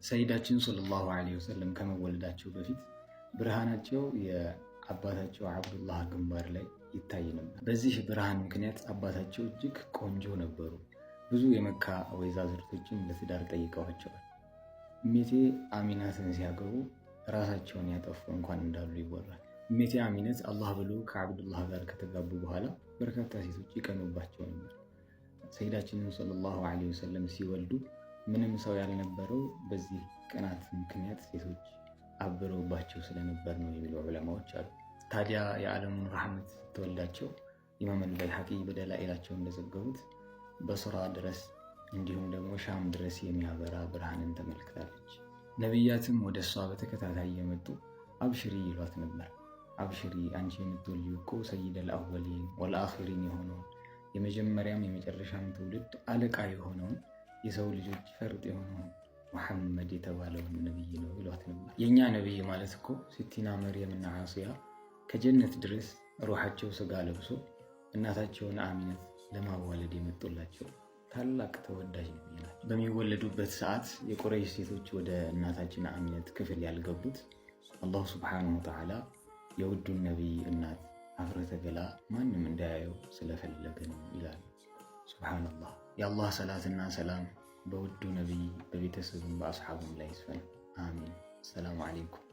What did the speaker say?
ሰይዳችን ሰለላሁ ዐለይሂ ወሰለም ከመወለዳቸው በፊት ብርሃናቸው የአባታቸው አብዱላህ ግንባር ላይ ይታይ ነበር። በዚህ ብርሃን ምክንያት አባታቸው እጅግ ቆንጆ ነበሩ። ብዙ የመካ ወይዛዝርቶችን ለትዳር ጠይቀዋቸዋል። እሜቴ አሚናትን ሲያገቡ ራሳቸውን ያጠፉ እንኳን እንዳሉ ይወራል። እሜቴ አሚነት አላህ ብሎ ከአብዱላህ ጋር ከተጋቡ በኋላ በርካታ ሴቶች ይቀኑባቸው ነበር። ሰይዳችንን ሰለላሁ ዐለይሂ ወሰለም ሲወልዱ ምንም ሰው ያልነበረው በዚህ ቅናት ምክንያት ሴቶች አብረውባቸው ስለነበር ነው የሚሉ ዑለማዎች አሉ። ታዲያ የዓለሙን ረሕመት ስትወልዳቸው ኢማም አልበይሐቂ በደላኢላቸው እንደዘገቡት በስራ ድረስ እንዲሁም ደግሞ ሻም ድረስ የሚያበራ ብርሃንን ተመልክታለች። ነቢያትም ወደ እሷ በተከታታይ የመጡ አብሽሪ ይሏት ነበር። አብሽሪ፣ አንቺ የምትወልጂው እኮ ሰይደል አወሊን ወልአኺሪን የሆነውን፣ የመጀመሪያም የመጨረሻም ትውልድ አለቃ የሆነውን፣ የሰው ልጆች ፈርጥ የሆነውን ሙሐመድ የተባለውን ነብይ ነው ይሏት ነበር። የእኛ ነብይ ማለት እኮ ሲቲና መርየምና አሲያ ከጀነት ድረስ ሩሓቸው ስጋ ለብሶ እናታቸውን አሚነት ለማዋለድ የመጡላቸው ታላቅ ተወዳጅ ነብይ ናቸው። በሚወለዱበት ሰዓት የቁረይሽ ሴቶች ወደ እናታችን አሚነት ክፍል ያልገቡት አላሁ ስብሓነሁ ወተዓላ የውዱን ነቢይ እናት አፍረተ ገላ ማንም እንዳያየው ስለፈለገ ነው ይላሉ። ሱብሓነላህ። የአላህ ሰላትና ሰላም በውዱ ነቢይ፣ በቤተሰቡም በአስሓቡም ላይ ይስፈን። አሚን። አሰላሙ ዓለይኩም።